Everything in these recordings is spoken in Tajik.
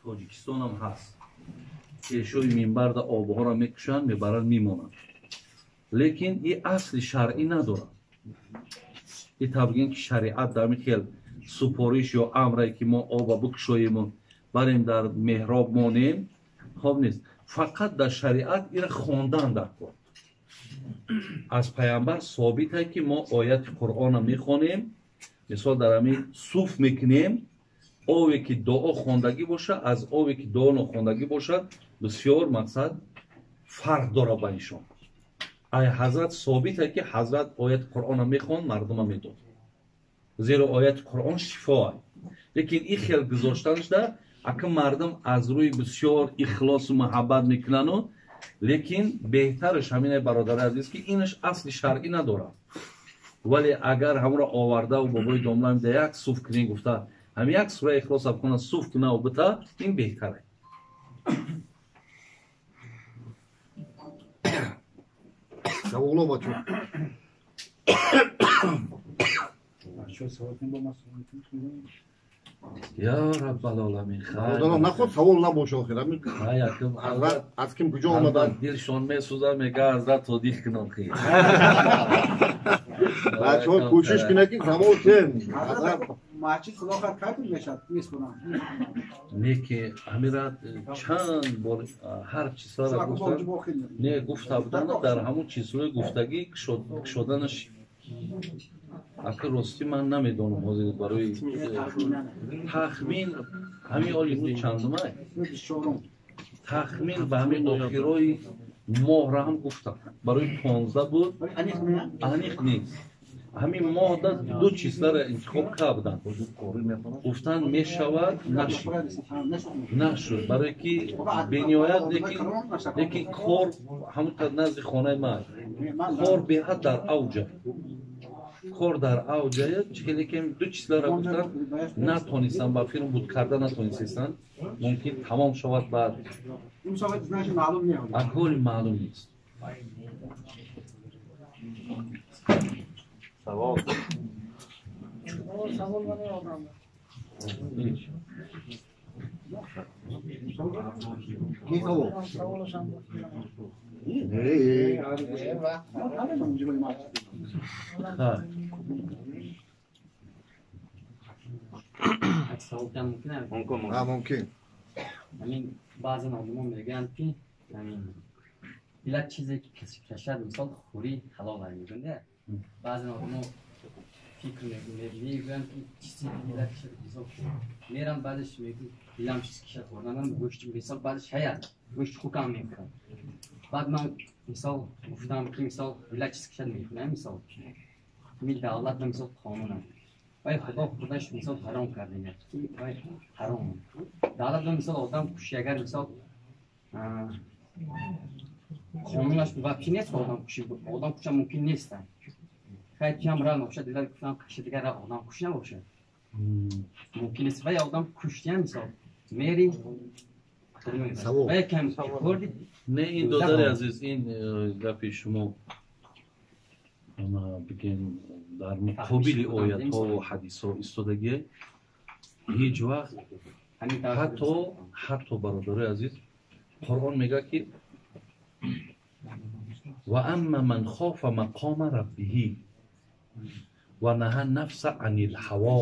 Тоҷикистон ҳам ҳаст. Пешои минбарда обҳоро мекушанд, мебаранд, мемонанд. Лекин ин асли шаръӣ надорад. Ин табгин ки шариат дар ҳамин хел супориш ё амре ки мо оба бикушоему барем дар меҳроб монем, хоб нест. Фақат дар шариат ира хондан дар кор. Аз пайғамбар собите ки мо ояти Қуръонро мехонем, мисол дар ҳамин суф мекунем, ове ки дуо хондагӣ бошад, аз ове ки дуо нохондагӣ бошад, бисёр мақсад фарқ дорад ба нишон. Ай ҳазрат собите ки ҳазрат ояти Қуръонро мехонд, мардума медод. Зеро ояти Қуръон шифо аст. Лекин ин хел гузоштанашда ака мардум аз рӯи бисёр ихлосу муҳаббат мекунану, лекин беҳтараш ҳамин бародари азиз ки инаш асли шаръӣ надорад. Вале агар ҳамро овардаву бобои домлам да як суф кунӣ гуфта, ҳам як сураи ихлос куна суф кунаву бита, ин беҳтаре. Саволо бачо. Я Раббал оламин. Бародарон, наход савол набоша охир. Ҳазрат аз ким куҷо омаданд? Дилшон месӯзад, мега ҳазрат тодиқ кунам хи. Бачаҳо кӯшиш кунед ки савол кем. Ҳазрат масҷид худо хар кай мешад меспорам. Не ки ҳамира чанд бор ҳар чизҳоро гуфтам. Не гуфта буданд дар ҳамон чизҳои гуфтагӣ кушоданаш ака ростӣ ман намедонам ҳозир барои тахмин ҳамин оли рӯз чандумай? Тахмин ба ҳамин охирои моҳра ҳам гуфтам. Барои 15 буд, аниқ нест. Ҳамин моҳда ду чизларо интихоб карданд. Гуфтанд мешавад, нашуд. Нашуд, барое ки бениҳоят, лекин кор ҳамон қадр назди хонаи ман. Кор беҳад дар авҷа. Кор дар авҷая, лекин ду чизларо гуфтанд, натонистанд, ба филм буд карда натонистанд. Мумкин тамом шавад баъд. Аколи маълум нест. Савол. Савол барои одам. Ки савол? Савол кам мумкин аст? Мумкин. Ҳамин баъзан одамон мегӯянд ки ҳамин дилат чизе ки каси кашад, мисол хӯрӣ ҳалол аст мегӯянд. Баъзан одамон фикр мегӯянд ки чизе ки дилат кашад, мисол мерам, баъзеш мегӯяд дилам чиз кашад хӯрданам, гӯшт, мисол баъзеш ҳаят гӯшт хукам мехӯрад. Баъд ман мисол гуфтам ки мисол дилат чиз кашад мехӯрам, мисол мил давлат ва мисол қонунам. Вай худо худаш мисол ҳаром карда ки вай ҳаром. Давлат ва мисол одам куши, агар мисол қонунаш вообще нест, одам куши, одам куша мумкин нест. Хай кам ра набошад, дилат гуфтам каши дигар ра одам куши набошад. Мумкин нест. Вай одам куштиам мисол мери вай кам хӯрди. Не, ин додари азиз, ин гапи шумо бигем дар муқобили оятҳо ва ҳадисҳо истодагӣ ҳеҷ вақт ҳатто бародарои азиз, Қуръон мегӯяд ки ва амма ман хофа мақома раббиҳи ва наҳа нафса анил ҳаво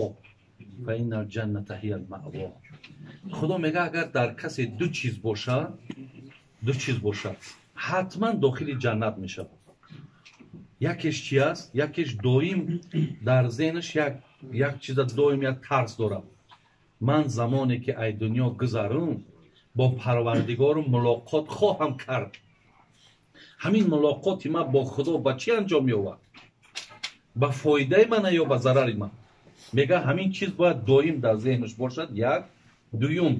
фа иннал ҷанната ҳиял маъво. Худо мегӯяд агар дар касе ду чиз бошад, ду чиз бошад, ҳатман дохили ҷаннат мешавад. Якеш чи аст? Якеш доим дар зеҳнаш як чиза доим як тарс дорад. Ман замоне ки ай дунё гузарум, бо Парвардигору мулоқот хоҳам кард. Ҳамин мулоқоти ман бо Худо ба чӣ анҷом меёбад? Ба фоидаи ман ё ба зарари ман? Мега ҳамин чиз бояд доим дар зеҳнаш бошад. Як. Дуюм,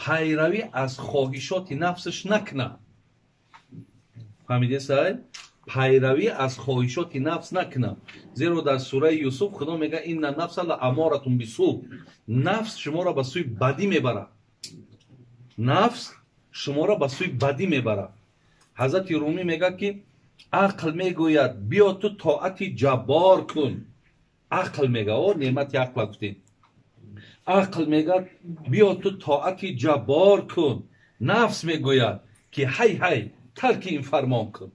пайравӣ аз хоҳишоти нафсаш накунад. Фаҳмидед сай? Пайравӣ аз хоҳишоти нафс накунад. Зеро дар сураи Юсуф Худо мегӯяд инна нафса ла аморатун бису. Нафс шуморо ба сӯи бадӣ мебарад. Нафс шуморо ба сӯи бадӣ мебарад. Ҳазрати Румӣ мегӯяд ки ақл мегӯяд биё ту тоати ҷаббор кун. Ақл мегӯяд, о неъмати ақла гуфтем. Ақл мегӯяд биё ту тоати ҷаббор кун. Нафс мегӯяд ки ҳай ҳай тарки ин фармон кун.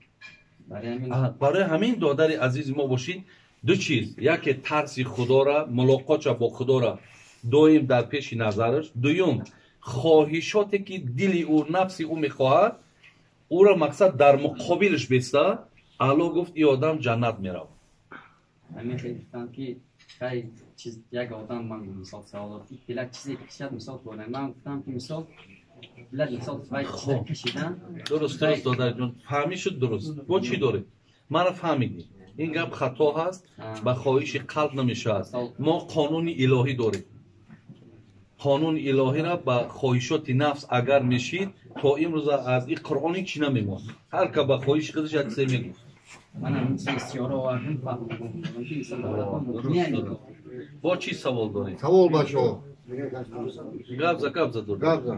Барои ҳамин додари азизи мо бошид ду чиз: яке тарси худора, мулоқотша бо худора доим дар пеши назараш, дуюм хоҳишоте ки дили ӯ, нафси ӯ мехоҳад, ӯро мақсад дар муқобилаш беста. Алло гуфт ин одам ҷаннат меравад. Ҳамин хел гуфтам ки хай чиз як одам ман мисол савол дод ки дилак чизе кашад мисол хӯрдан. Ман гуфтам ки мисол дилак мисол вай чизе кашидан. Дуруст, дуруст додарҷон, фаҳмӣ шуд дуруст. Бо чӣ доред? Мара фаҳмидӣ. Ин гап хато ҳаст, ба хоҳиши қалб намешавад. Мо қонуни илоҳӣ дорем. Қонуни илоҳиро ба хоҳишоти нафс агар мешид, то имрӯз аз ин Қуръон ҳеч чӣ намемонд. Ҳар ка ба хоҳиши худаш як чизе мегуфт. Бо чӣ савол доред? Савол бачаҳо. Гап за, гап за доред. Гап за.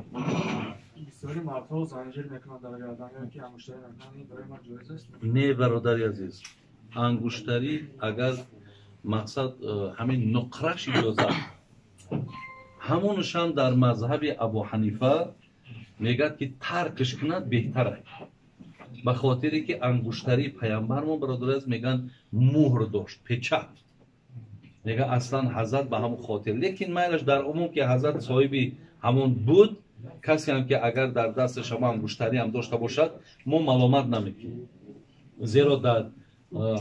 Бисёри мардҳо занҷир мекунанд дар гардан ё ки ангуштарӣ мекунанд, ин барои мард ҷоиз аст? Не, бародари азиз, ангуштарӣ агар мақсад ҳамин нуқраш иҷозат, ҳамонашам дар мазҳаби Абу Ҳанифа мегӯяд ки таркш кунад беҳтар аст, ба хотире ки ангуштарии паямбармо бародари азиз мегӯянд муҳр дошт, печат. Мегӯяд аслан ҳазрат ба ҳамон хотир, лекин майлаш дар умум ки ҳазрат соҳиби ҳамон буд, касе ҳам ки агар дар дасташ ҳамон ангуштарӣ ҳам дошта бошад, мо маломат намекунем, зеро дар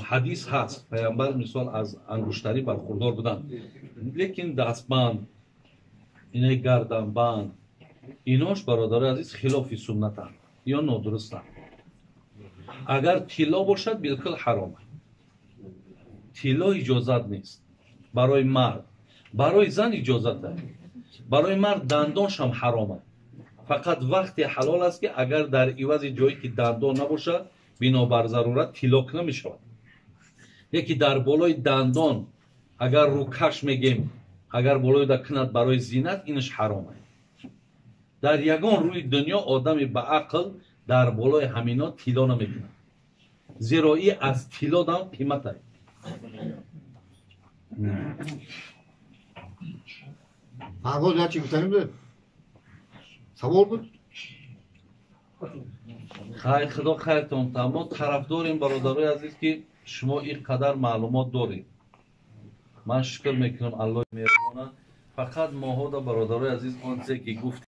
ҳадис ҳаст паямбар мисол аз ангуштарӣ бархурдор буданд. Лекин дастбанд, инаи гарданбанд, инош бародари азиз хилофи суннатанд ё нодурустанд. Агар тилло бошад билкул ҳаром аст. Тилло иҷозат нест барои мард, барои зан иҷозат аст. Барои мард дандоншам ҳаром аст. Фақат вақте ҳалол аст ки агар дар ивази ҷое ки дандон набошад, бинобар зарурат тилло намешавад. Яке дар болои дандон агар рӯкаш мегем, агар болои да кунад барои зинат, инаш ҳаром аст. Дар ягон рӯи дунё одами ба ақл дар болои ҳамино тилло намекунад, зеро и аз тилло дам қимат аст. Фарҳод як чӣ гуфтанӣ буд? Савол буд? Хайр, худо хайртон. Мо тарафдорем бародарои азиз ки шумо ин қадар маълумот доред. Ман шукр мекунам Аллоҳи меҳрубона. Фақат моҳода бародарои азиз он чизе ки гуфт